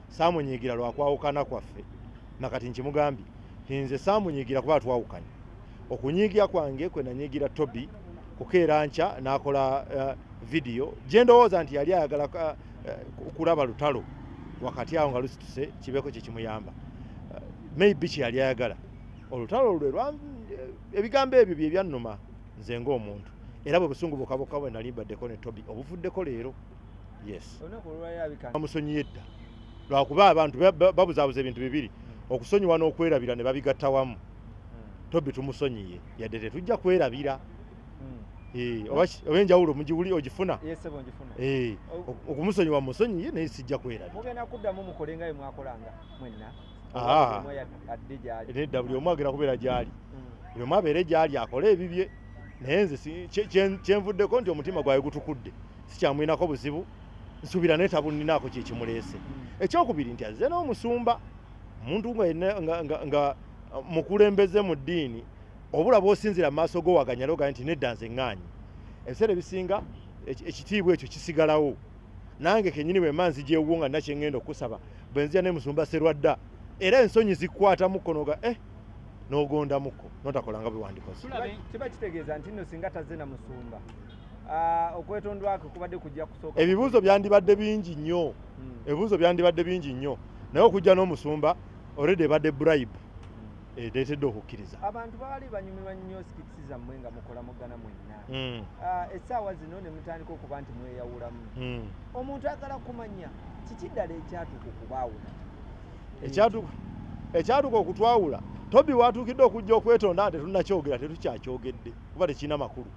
Saamunyiigira lwakwawukana kwaffe, nakati nkimugambye nti nze saamunyiigira kuba twawukanye. Okunyiigira kwange kwe nanyiigira Toby kukeera nkya n'akola vidiyo gye ndowooza nti yali ayagala kulaba lutalo wakati awo nga lusituse kibeeko kye kimuyamba. Maybe kye yali ayagala olutalo lwe ebigambo ebyo bye byannuma nze ng'omuntu, era bwe busungu bwokka bwokka bwe nali mbaddeko ne Toby obuvuddeko leero. Yes, Olunaku olwalabika bamusonyiye dda, lwakuba abantu babuzaabuza ebintu bibiri, okusonyiwa n'okwerabira, ne babigatta wamu. Toby tumusonyiye, yadde tetujja kwerabira. Oba enjawulo mugiwuli ogifuna? Yes ssebo, ngifuna. Okumusonyiwa musonyiye, naye sijja kwerabira. Mugenda kuddamu mukole nga bwe mwakolanga mwenna? Ah. Oba buli omu adde gy'ali? Nedda, buli omu agenda kubeera gy'ali. Buli omu abeere gy'ali akole ebibye, naye nze kyenvuddeko nti omutima gwawe gutukudde, sikyamwinako buzibu, nsuubira naye tabuninaako kyekimuleese. Ekyokubiri nti azze n'omusumba, omuntu nga yenna nga mukulembeze mu ddiini, obula bw'osinzira mu maaso g'owaganya ogaye nti nedda nze ŋŋaanyi. Ebiseera ebisinga ekitiibwa ekyo kisigalawo. Nange kennyini bwe mba nzija ewuwo nga nina kye ŋŋenda okusaba, bwe nzija ne musumba Serwadda, era ensonyi zikkwatamuko n'oga n'ogondamuko n'otakola nga bwe wandikoze. Kiba kitegeeza nti nno singa tazze na musumba, okwetondwako kubadde kujja kusooka. Ebibuuzo byandibadde bingi nnyo. Ebibuuzo byandibadde bingi nnyo, naye okujja n'omusumba already ebadde bribe ereetedde okukkiriza. Abantu baali banyumirwa nnyo skits zammwe nga mukola muggana mwenna. Essaawa zino ne mutandika okuba nti mweyawulamu. Omuntu ayagala kumanya kiki ddala ekyatuuka okubaawula? Ekyatuuka okutwawula, Toby watuukidde okujja okwetonda nga tetunnakyogera, tetukyakyogedde kuba tekirina makulu.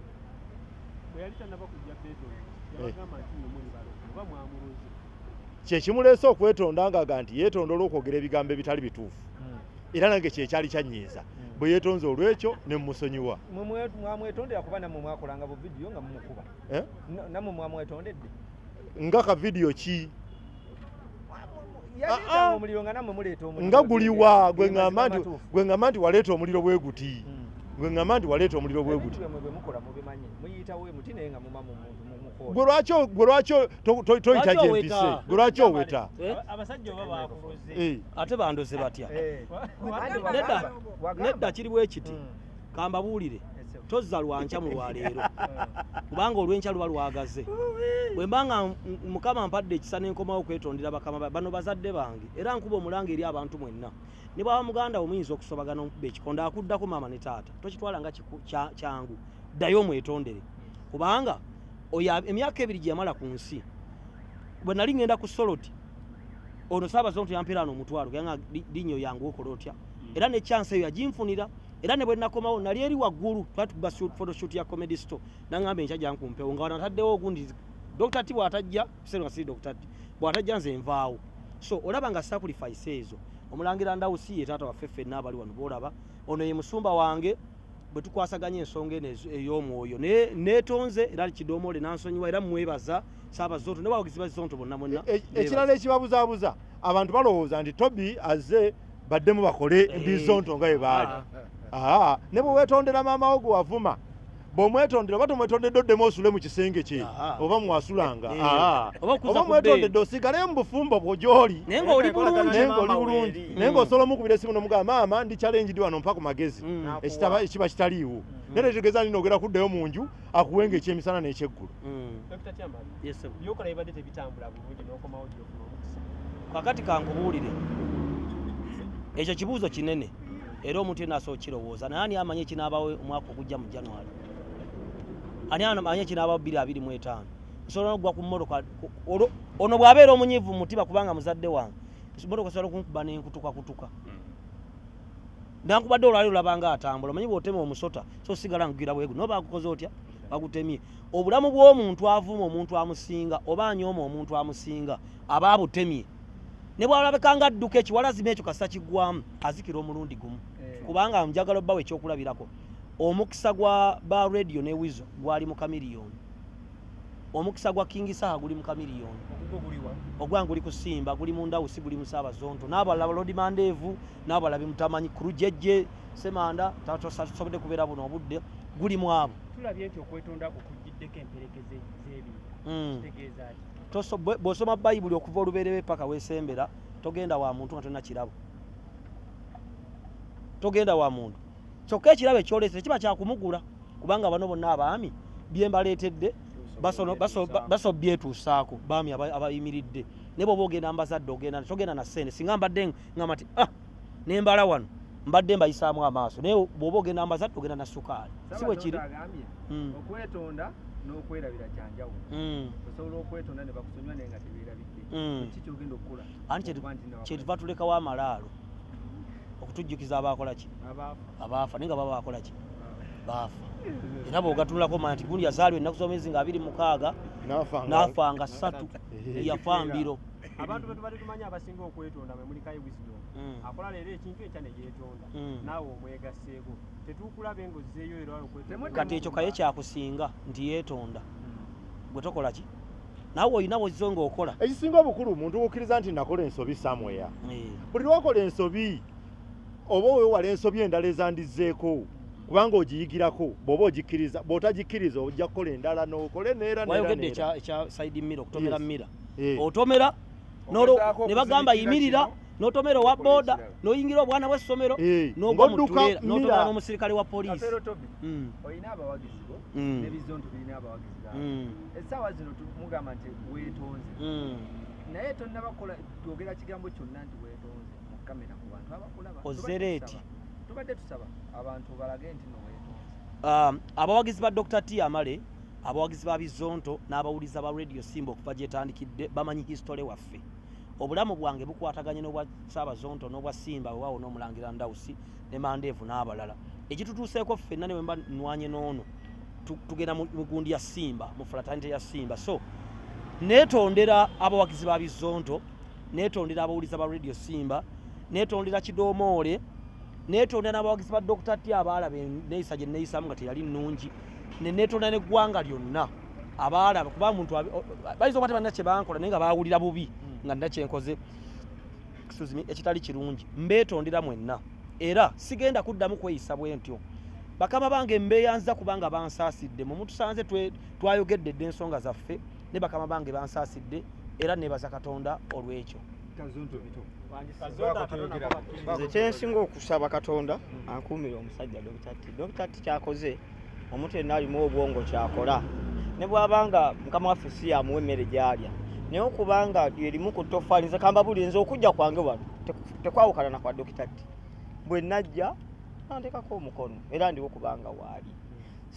Bwe yali tannaba kujja kwetonda, yabagamba nti nno muli balogo oba mwamuloze? Kyekimuleese okwetonda ng'aga nti yeetonda olw'okwogera ebigambo ebitali bituufu, era nange kyekyali kyannyiiza. Bwe yeetonze olw'ekyo ne mmusonyiwa. Mwe mwamwetondera kuba nammwe mwakolanga bu vidiyo nga mumukuba? Eh? Nammwe mwamwetondedde? Nga ka vidiyo ki? Yaleetanga omuliro nga nammwe muleeta omuliro. Nga guliwa gwe Ge ŋŋamba mazima nti matuufu. Gwe ŋŋamba nti waleeta omuliro bwe guti, gwe ŋŋamba nti waleeta omuliro bwe Ebintu guti. Byammwe bwe mukola mubimanyi, muyitawo muti naye nga muma mu muntu mumukola. Gwe lwaki toyita Lwaki gye mpise? oweta? Gwe lwaki oweta? Eh? Abasajja oba bakuloze? Ate bandoze batya? Anti Nedda, wagamba. nedda, kiri bwe kiti. Kambabuulire, tozza lwankya mu lwaleero, kubanga olw'enkya luba lwagaze. Bwe mba nga Mukama mpadde ekisa n'enkomawo okwetondera bakama bano bazadde bange, era nkuba omulanga eri abantu mwenna, ne bwaba muganda wo muyinza okusobagana omukuba ekikonde akuddako maama ne taata, tokitwala nga kyangu, ddayo omwetondere, kubanga oyo emyaka 2 gye yamala ku nsi. Bwe nali ngenda ku Soloti, ono Saabazonto yampeera ano 500, yanga linnyo yange okola otya, era ne chance eyo yaginfunira. Era ne bwe nakomawo nali eri waggulu, twali tukuba photoshoot ya Comedy Store, naŋŋamba enkya jankumpewo nga wano ataddewo ogundi Dr. T bw'atajja, kiseera nga siri Dr. T bw'atajja nze nvaawo. So olaba nga sacrifice ezo, omulangira Ndawusi ye taata waffe ffenna abali wano boolaba, ono ye musumba wange bwe tukwasaganya ensonga eno ey'omwoyo. Naye neetonze era Kidomoole n'ansonyiwa, era mwebaza Saabazonto ne bawagizi ba Zonto bonna bonna. Ekirala ekibabuzaabuza, abantu balowooza nti Toby azze baddemu bakole bizonto nga bwe baali. Ne bwe weetondera maama wo gwe wavuma, bw'omwetondera oba tomwetondedde, oddemu osule mu kisenge kye oba mwasulanga. Oba okuza Oba ku mwetondedde, osigale mu bufumbo bwo gy'oli. Naye ng'oli bulungi. Naye ng'oli bulungi, naye ng'osobola omukubira esimu n'omugamba, "Maama, ndi challenged wano, mpa ku magezi." Ekitaba ekiba kitaliiwo, naye tetegeeza nti nogera kuddayo mu nju akuwenga ekyemisana n'ekyeggulo. Dr. Kyambadde, Yes, sir. byokola bibadde tebitambula bulungi n'okomawo gy'ofuna omukisa? Kakati kankubuulire, ekyo kibuuzo kinene era omuntu yenna asobola okukirowooza, naye ani amanyi ekinaabawo omwaka ogujja mu January? Ani amanyi ekinaabawo 2025? Nsobola n'okugwa ku mmotoka ono bw'abeera omunyiivu mu mutima kubanga muzadde wange, mmotoka esobola okunkuba n'enkutuka kutuka nankubadde. Olwali olaba nga atambula, omanyi bw'otema omusota so sigala nkugwira bwegu noba bagukoze otya, bagutemye. Obulamu bw'omuntu avuma omuntu amusinga oba anyooma omuntu amusinga aba abutemye, ne bwalabeka nga adduka ekiwalazima ekyo kasita kiggwamu azikira omulundi gumu. Kubanga njagala obbawo ekyokulabirako, omukisa gwa ba Radio ne Wizo gwali mu Chameleone, omukisa gwa King Saha guli mu Chameleone. Ogugwo guliwa? Ogwange guli ku Simba, guli mu Ndawusi, guli mu Saabazonto n'abalala, Lodi Mandeevu n'abalala bemutamanyi, Kurujejje Semanda tasobodde kubeera buno obudde, guli mu abo. Tulabye nti okwetonda kwo kujjiddeko emperekeze z'ebintu. Kitegeeza ki? Bw'osoma Bayibuli okuva olubeerebe paka weesembera. Togenda wa muntu nga tolina kirabo, togenda wa muntu. Kyokka ekirabo ekyoleese tekiba kyakumugula, kubanga bano bonna abaami byembaleetedde baso byetuusaako baami abayimiridde. Naye bw'oba ogenda mbazadde, ogenda togenda na ssente. Singa mbadde ngamba nti nembala wano mbadde mbayisaamu amaaso, naye bw'oba ogenda mbazadde ogenda na sukaali, si bwe kiri? Okwetonda n'okwerabira kyanjawulo. Osobola okwetonda ne bakusonyiwa naye nga tebeerabidde. Ki ky'ogenda okukola? Anti kyetuva tulekawo amalaalo okutujjukiza abaakola ki, abaafa, naye nga baba baakola ki, baafa. Era bw'ogatunulako omanya nti gundi yazaalibwa ennaku z'omwezi nga 26 n'afa nga 3, yafa mbiro. Abantu be tubadde tumanyi abasinga okwetonda mwe muli Kaye Wisdom. Akola leero ekintu enkya ne yeetonda, naawe omwegasseeko. Tetuukulabe ng'ozzeeyo era okwetonda. Kati ekyo Kaye kyakusinga nti yeetonda, gwe tokola ki? Naawe olina bw'ozze ng'okola. Ekisinga obukulu omuntu okukkiriza nti nakola ensobi somewhere. Buli lw'okola ensobi oba weewala ensobi endala ezandizzeeko, kubanga ogiyigirako. Bw'oba ogikkiriza, bw'otagikkiriza ojja kukola endala n'okole neera. Wayogedde ekya side mirror, okutomera mirror. Otomera ne bagamba yimirira, n'otomera owa boda, n'oyingira obwana bw'essomero, n'ogwa mu ttuleera, n'otomera n'omusirikale wa poliisi. Olina abawagizi bo ne Bizonto birina abawagizi baabwe. Essaawa zino mugamba nti weetonze, naye tonnabakola twogera kigambo kyonna nti weetonze mu kamera ku bantu abakulaba. Ozereeti tubadde tusaba abantu balage nti no weetonze. Abawagizi ba Dr. T Amale, abawagizi ba Bizonto n'abawuliza ba Radio Simba okuva gyetandikidde bamanyi history waffe. Obulamu bwange bukwataganye n'obwa Ssaabazonto n'obwa Simba, weewaawo n'omulangira Ndawusi ne Mandeevu n'abalala. Ekitutuuseeko ffenna ne bwe mba nnwanye n'ono, tugenda mu gundi ya Simba, mu fraternity ya Simba. So neetondera abawagizi ba Bizonto, neetondera abawuliza ba Radio Simba, neetondera Kidomoole, neetondera n'abawagizi ba Dr. T abaalaba enneeyisa gye nneeyisaamu nga teyali nnungi, ne neetonda n'eggwanga lyonna abaalaba, kuba omuntu bayinza okuba tebalina kye bankola naye nga baawulira bubi nga nina kye nkoze, excuse me, ekitali kirungi. Mbeetondera mwenna era sigenda kuddamu kweyisa bwe ntyo. Bakama bange mbeeyanza kubanga bansaasidde. Mu mutusanze twayogedde dda ensonga zaffe, ne bakama bange bansaasidde era neebaza Katonda olw'ekyo. Nze kyensinga okusaba Katonda ankuumire omusajja Dr. T. Dr. T kyakoze omuntu yenna alimu obwongo kyakola, ne bw'abanga mukama waffe si yamuwa emmere gy'alya, naye okubanga erimu ku ttoffaali. Nze kambabulire, nze okujja kwange wano tekwawukana na kwa Dr. T. Bwe najja nantekako omukono era ndiwo kubanga waali.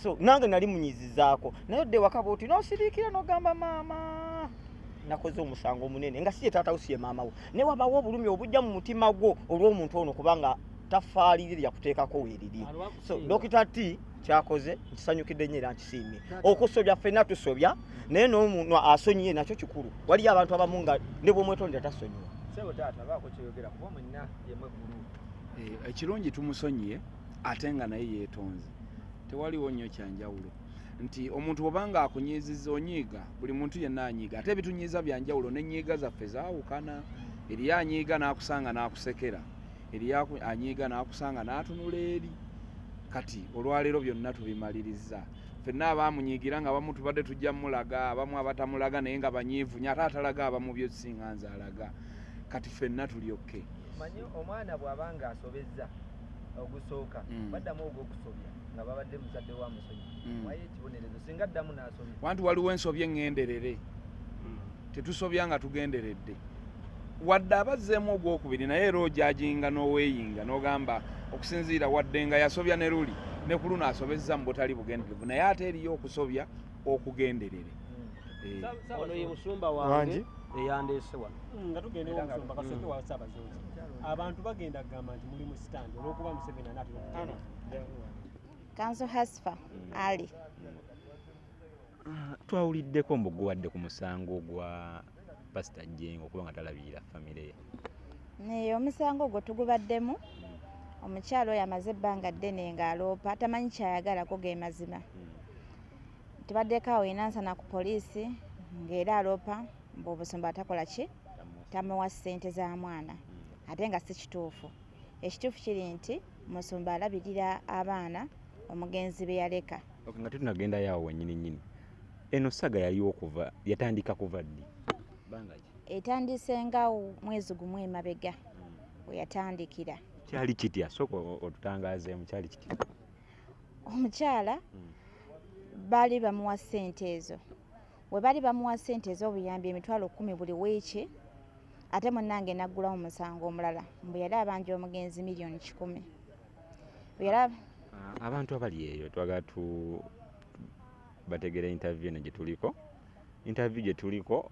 So nange nali munyizizaako, naye odde waka bw'oti n'osiriikira n'ogamba maama nakoze omusango omunene nga si ye taata wo si ye maama wo, naye wabawo obulumi obujja mu mutima gwo olw'omuntu ono kubanga tafaalirire lyakuteekako weeriri. So Dr. T kyakoze nkisanyukidde nnyo era nkisiimye. Okusobya ffenna tusobya, naye n'omuntu asonyiye nakyo kikulu. Waliyo abantu abamu nga ne bw'omwetondera tasonyiwa. Ssebo taata baako kyoyogera kuba mwenna yemmwe group. Ekirungi tumusonyiye ate nga naye yeetonze, tewaliwo nnyo kyanjawulo nti omuntu obanga akunyiizizza onyiiga, buli muntu yenna anyiiga, ate ebitunyiiza byanjawulo n'ennyiiga zaffe zaawukana. Eriyo anyiiga n'akusanga n'akusekera, eriyo anyiiga n'akusanga n'atunula eri. Kati olwaleero byonna tubimalirizza ffenna abaamunyiigira nga abamu tubadde tujja mulaga, abamu abatamulaga naye nga banyiivu nnyo, ate atalaga abamu byosinga nze alaga. Kati ffenna tulyokke. Manyi omwana bw'abanga asobezza ogusooka, baddamu ogw'okusobya nga babadde muzadde wa musonyi, wayo ekibonerezo singa addamu n'asobya. Wantu waliwo ensobi eŋŋenderere, tetusobya nga tugenderedde. Wadde abazzeemu ogwokubiri naye era ojajinga n'oweeyinga n'ogamba okusinziira wadde nga yasobya ne luli ne ku luno asobezza mu butali bugenderevu, naye ate eriyo okusobya okugenderere. Ono ye musumba wange eyandeese wano. Nga tugenda ew'omusumba kasooke wa Ssaabazonto. Abantu bagenda kugamba nti muli mu stand olw'okuba Museveni anaatera okutema. Kanzo Hasfa Ali. Twawuliddeko mbu guwadde ku musango gwa Pastor Jengo okuba nga talabirira famire ye. Naye omusango ogwo tugubaddemu. Omukyalo oyo amaze ebbanga ddene ng'aloopa, tamanyi kyayagalako ge mazima. Tubaddeko awo enansana ku poliisi ng'era aloopa mbu obusumba atakola ki, tamuwa ssente za mwana, ate nga si kituufu. Ekituufu kiri nti musumba alabirira abaana omugenzi be yaleka. Nga tetunagendayo awo wennyini nnyini, eno saga yaliwo kuva yatandika kuva ddi? Banga ki? Etandise nga mwezi gumu emabega we yatandikira. Kyali kitya? Sooka otutangaazeemu, kyali kitya? Omukyala baali bamuwa ssente ezo, we baali bamuwa ssente ez'obuyambi 100,000 buli wiiki, ate munnange naggulawo omusango omulala mbu yali abanja omugenzi 100,000,000. Abantu abali eyo twagala bategere interview eno gye tuliko. Interview gye tuliko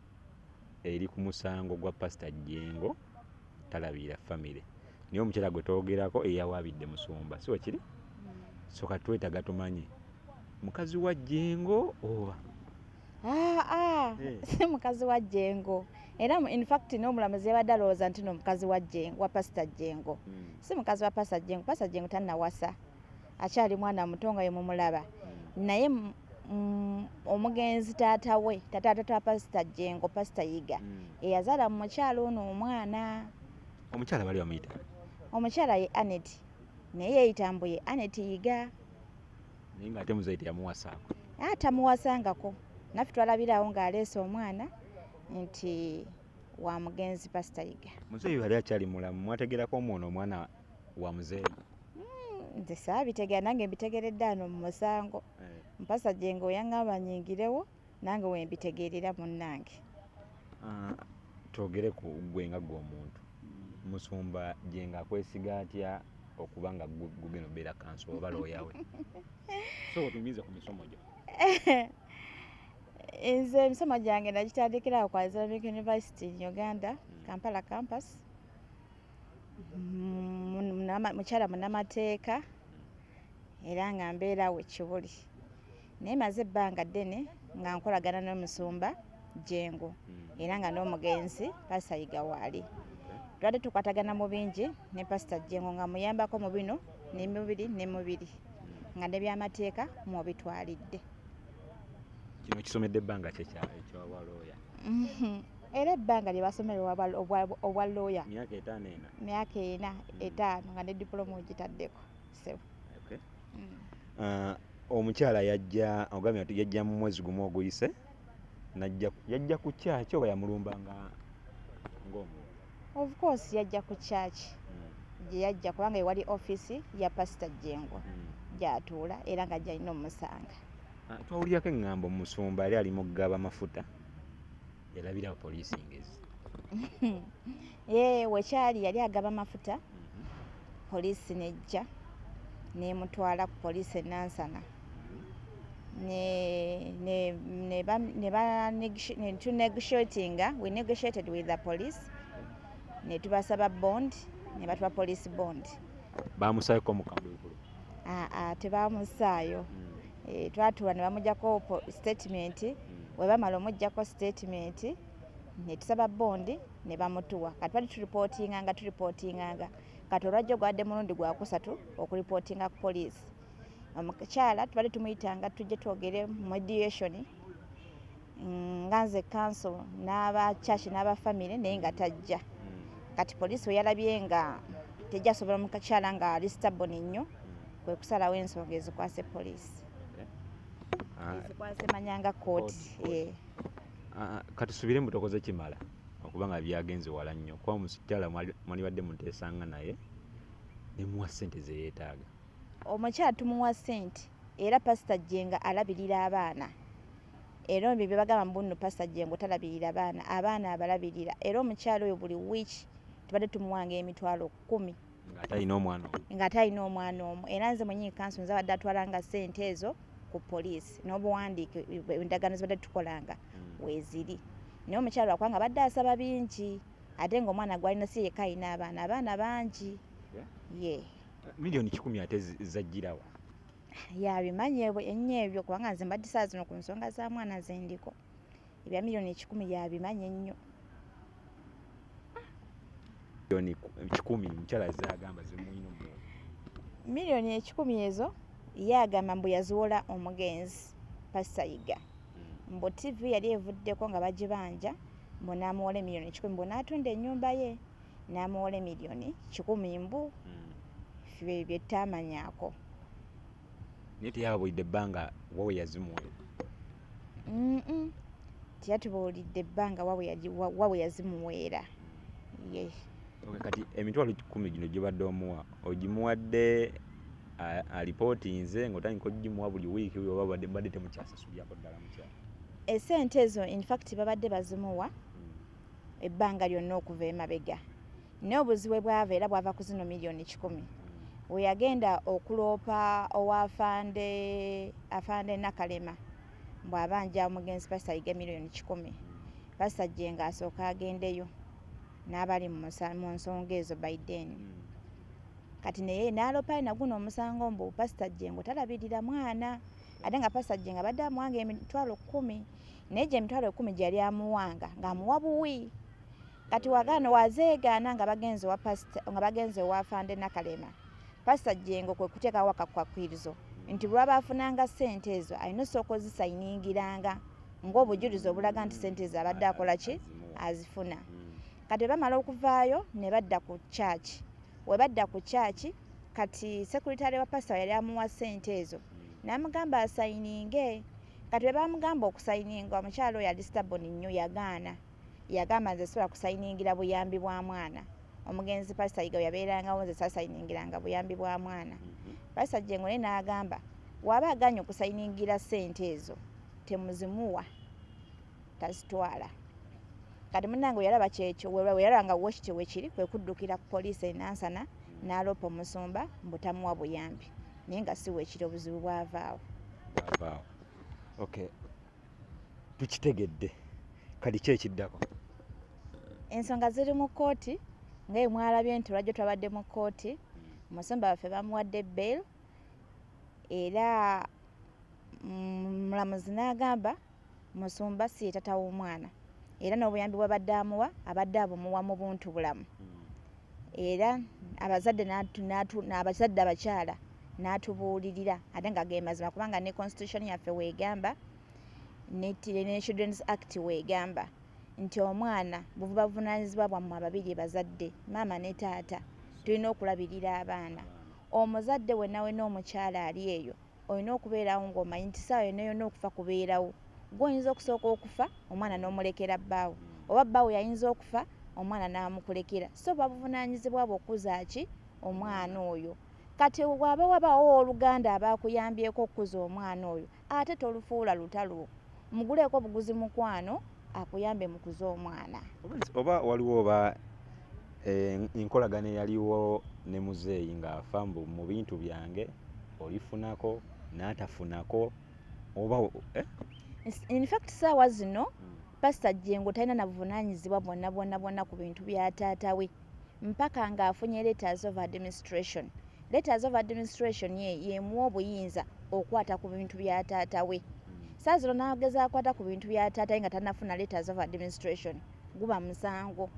eri ku musango gwa Pastor Jjengo talabirira famire, naye omukyala gwe twogerako eyawaabidde musumba, si wekiri? So kati twetaaga tumanye mukazi wa Jjengo oba si mukazi wa Jjengo. Era in fact n'omulamuzi yabadde alowooza nti no mukazi wa Jjengo, wa Pastor Jjengo. Si mukazi wa Pastor Jjengo. Pastor Jjengo tannawasa, akyali mwana muto nga ye mumulaba. Naye omugenzi taata we, taata wa Pastor Jjengo, Pastor Yiga, eyazaala mu mukyala ono omwana. Omukyala bali bamuyita? Omukyala ye Annet, naye yeeyita mbu ye Annet Yiga. Naye ng'ate muzeeyi teyamuwasaako? Tamuwasangako. Naffe twalabirawo ng'aleese omwana nti wa mugenzi Pastor Yiga. Muzeeyi yali akyali mulamu, mwategerako omwono omwana wa muzeeyi? Nze saabitegera, nange mbitegeredde ano mu musango. Pastor Jjengo yaŋŋamba nnyingirewo, nange we mbitegeerera munnange. Twogere ku ggwe nga ggwe omuntu. Musumba Jjengo akwesiga atya okuba nga gugenda obeera kanso oba looya we? Sooka otunyumize ku misomo gyo. Nze emisomo gyange nagitandikirawo kwa Islamic University in Uganda, Kampala campus. Mukyala munnamateeka era nga mbeerawo e Kibuli. Naye maze ebbanga ddene nga nkolagana n'omusumba Jjengo era nga n'omugenzi Pastor Yiga waali. Tubadde tukwatagana mu bingi ne Pastor Jjengo nga muyambako mu bino ne mubiri ne mubiri nga n'ebyamateeka mw'obitwalidde. Kino kisomedde ebbanga ki eky'obwa looya? Era ebbanga lye basomera obwa looya. Myaka 5 ena. Myaka 4 5 nga ne diploma ogitaddeko. Omukyala yajja, ogambye nti yajja mu mwezi gumu oguyise, yajja ku church oba yamulumba ng'omuntu? Of course yajja ku church. Gye yajja kubanga ewali office ya Pastor Jjengo gy'atuula era nga gy'alina omusanga. Twawulirako eŋŋambo musumba yali ali mu kugaba mafuta, yalabira poliisi ngezi. Wekyali yali agaba mafuta, poliisi n'ejja n'emutwala ku poliisi e Nansana. We negotiated with the police, ne tubasaba bond, ne batuwa police bond. Baamusaayoko mu kaduukulu? Tebaamusaayo. Twatuula ne bamuggyako statement, bwe bamala omuggyako statement ne tusaba bond ne bamutuwa. Kati twali turipootinganga kati olwajjo gwadde mulundi gwakusatu okuripootinga ku poliisi. Omukyala tubadde tumuyitanga tujje twogere mediation nga nze council n'aba church n'aba family, naye nga tajja. Kati poliisi we yalabye nga tejja sobola mukyala nga ali stubborn nnyo, kwe kusalawo ensonga ezikwase poliisi. Ezikwase manyanga kooti. Katusubire mbu tokoze kimala okubanga byagenze wala nnyo, kuba omukyala mwalibadde muteesanga naye ne muwa ssente ze yeetaaga. Omukyala tumuwa ssente era Pastor Jjengo alabirira abaana. Era ebyo bye bagamba mbu nno Pastor Jjengo talabirira baana, abaana abalabirira. Era omukyala oyo buli wiiki tubadde tumuwanga 10,000. Ng'ate alina omwana omu. Ng'ate alina omwana omu. Era nze mwennyini kanso nze abadde atwalanga ssente ezo ku poliisi n'obuwandiike endagaano zibadde tukolanga weeziri. Naye omukyala lwakubanga abadde asaba bingi, ate ng'omwana gw'alina si yekka alina abaana, abaana bangi. Ye. 100,000,000 ate zajjirawa? Yabimanyi ennyo ebyo kubanga nze mbadde saa zino ku nsonga za mwana nze ndiko. Ebya 100,000,000 yabimanyi ennyo. 100,000,000 mukyala zaagamba zimuyina omuwa. 100,000,000 ezo ye agamba mbu yaziwola omugenzi Pastor Yiga. Mbu TV yali evuddeko nga bagibanja, mbu n'amuwola 100,000,000, mbu n'atunda ennyumba ye n'amuwola 100,000,000 mbu ffe bye tutamanyaako. Naye teyababulidde ebbanga wa we yazimuwa? Teyatubuulidde ebbanga wa we yazimuweera. Ye. Okay, kati 100,000 gino gyobadde omuwa ogimuwadde alipootinze ng'otandika ogimuwa buli wiiki oba badde temukyasasulirako ddala mukyala? Esente ezo in fact babadde bazimuwa ebbanga lyonna okuva emabega, naye obuzibu bwe bwava era bwava ku zino 100,000,000. We yagenda okuloopa ow'afande afande Nakalema bw'abanja omugenzi Pasita Yiga 100,000,000, Pasita Jjengo asooka agendeyo n'abali mu nsonga ezo by then. Kati naye n'aloopayo naguno omusango mbu Pasita Jjengo talabirira mwana, ate nga Pasita Jjengo abadde amuwanga 10,000, naye gye 10,000 gye yali amuwanga ng'amuwa buwi. Kati wagaano wazeegaana nga bagenze wa pasita, nga bagenze wa afande Nakalema, Pasita Jjengo kwe kuteekawo akakwakkirizo nti lw'aba afunanga ssente ezo alina osooka ozisayiningiranga ng'obujulizi obulaga nti ssente ezo abadde akola ki, azifuna. Kati bwe bamala okuvaayo ne badda ku church. We badda ku church, kati sekuritale wa pasita yali amuwa ssente ezo n'amugamba asayininge. Kati bwe bamugamba okusayininga, omukyala oyo ali stubborn nnyo, yagaana. Yagamba nze sobola kusayiningira buyambi bwa mwana. Omugenzi Pasita Yiga yabeerangawo, nze saasayiningiranga buyambi bwa mwana. Pasita Jjengo naye n'agamba w'aba agaanye okusayiningira ssente ezo temuzimuwa, tazitwala. Kati munnange we yalaba kyekyo, we yalaba nga wekityo wekiri, kwe kuddukira ku poliisi e Nansana n'aloopa omusumba mbu tamuwa buyambi, naye nga si wekiri, obuzibu bwavaawo. Bwavaawo. Okay, tukitegedde. Kati ki ekiddako? Ensonga ziri mu kkooti, nga bwe mwalabye nti olwajjo twabadde mu kkooti, omusumba waffe bamuwadde bail, era mulamuzi n'agamba musumba si ye taata w'omwana, era n'obuyambi bw'abadde amuwa abadde abumuwa mu buntu bulamu. Era abazadde n'abazadde abakyala n'atubuulirira, ate nga ge mazima, kubanga ne constitution yaffe weegamba, ne Children's Act weegamba nti omwana buva buvunaanyizibwa bwammwe ababiri bazadde, maama ne taata, tulina okulabirira abaana. Omuzadde wenna wenna omukyala ali eyo olina okubeerawo ng'omanyi nti ssaawa yonna yonna okufa kubeerawo. Ggwe oyinza okusooka okufa omwana n'omulekera bbaawo, oba bbaawo yayinza okufa omwana n'amukulekera. So buvunaanyizibwa bwo okuza ki omwana oyo. Kati bw'aba wabaawo owooluganda aba akuyambyeko okukuza omwana oyo, ate tolufuula lutalo, muguleeko obuguzi mukwano akuyambe mu kuza omwana. Oba waliwo oba enkolagana eyaliwo ne muzeeyi ng'afa mbu mu bintu byange olifunako n'atafunako oba In fact ssaawa zino Pasita Jjengo talina na buvunaanyizibwa bwonna bwonna bwonna ku bintu bya taata we mpaka ng'afunye letters of administration. Letters of administration ye yemuwa obuyinza okukwata ku bintu bya taata we. Ssaawa zino n'ageza akwata ku bintu bya taata we nga tannafuna letters of administration, guba musango.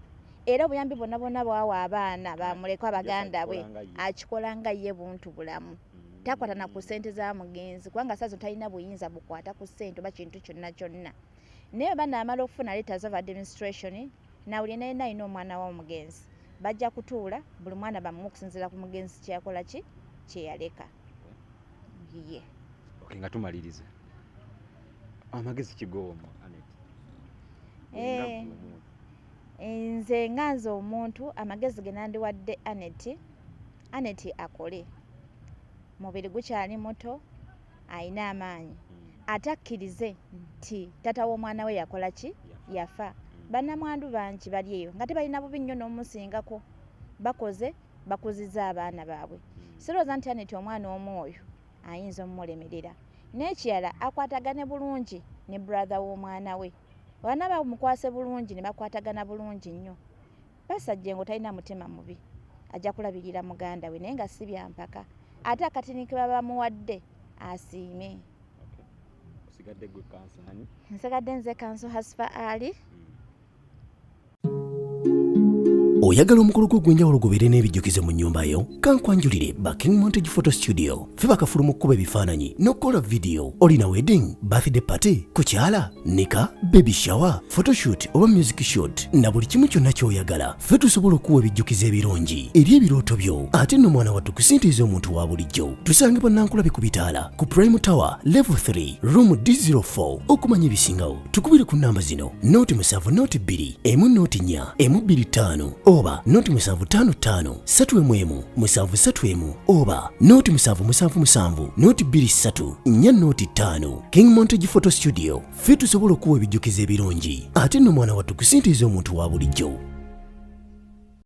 Era obuyambi bwonna bwonna bw'awa abaana bamulekwa baganda bwe akikola nga ye buntu bulamu. Takwata na ku ssente za mugenzi kubanga ssaawa zino talina buyinza bukwata ku ssente oba kintu kyonna kyonna. Naye banaamala okufuna letters of administration, nawulire naye alina omwana w'omugenzi, bajja kutuula buli mwana bamuwe okusinziira ku mugenzi kye yakola ki kye yaleka. Ye. Okay, nga tumaliriza, amagezi kigooma Annet? Nze nga nze omuntu, amagezi ge nandiwadde Annet, Annet akole, mubiri gukyali muto, ayina amaanyi, ate akkirize nti taata w'omwana we yakola ki, yafa. Bannamwandu bangi bali eyo nga tebalina bubi nnyo n'omusingako, bakoze bakuzizza abaana baabwe. Sirowooza nti Annet omwana omu oyo ayinza omumulemerera. N'ekirala, akwatagane bulungi ne brother w'omwana we, abaana bamukwase bulungi ne bakwatagana bulungi nnyo. Pasita Jjengo talina mutima mubi, ajja kulabirira muganda we, naye nga si byampaka. Ate akatini ke baba bamuwadde asiime. Osigadde gwe kansani? Nsigadde nze Kanso Hasfa Ali. Oyagala omukolo gwo ogw'enjawulo gubeere n'ebijjukizo mu nnyumba yo? Kankwanjulire ba King Montage Photo Studio. Ffe bakafulu mu kkuba ebifaananyi n'okukola vidiyo. Olina wedding, birthday party, kukyala, nika, baby shower, photoshoot oba music shoot na buli kimu kyonna ky'oyagala. Ffe tusobola okukuwa ebijjukizo ebirungi eri ebirooto byo ate nno mwana wattu ku ssente ez'omuntu wa bulijjo. Tusangibwa Nankulabi ku bitaala ku Prime Tower Level 3 Room D04. Okumanya ebisingawo tukubire ku namba zino 07 02 1 04 125 oba 0755 311 731 oba 0777 023 405. King Montage Photo Studio, ffe tusobola okuwa ebijjukizo ebirungi ate nno mwana wattu ku ssente ez'omuntu wa bulijjo.